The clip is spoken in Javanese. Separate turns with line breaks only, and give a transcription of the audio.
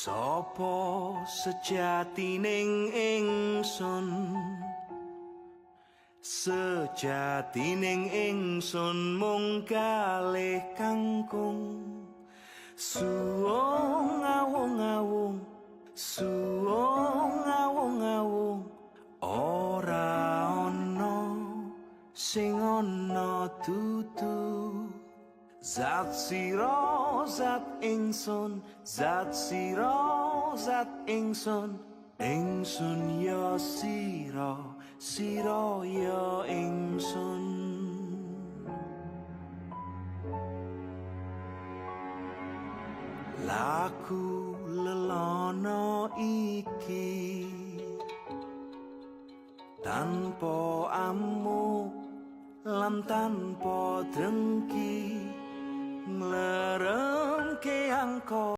Sopo sejatining ingsun? Sejatining ingsun mung kalih kangkung. Suwung awung-awung, suwung awung-awung, ora ana sing ana dudu. Zat sira zat ingsun, zat sira zat ingsun, ingsun ya sira, sira ya ingsun. Laku lelono iki tanpa amuk lan tanpa drengki, ngleremke angka.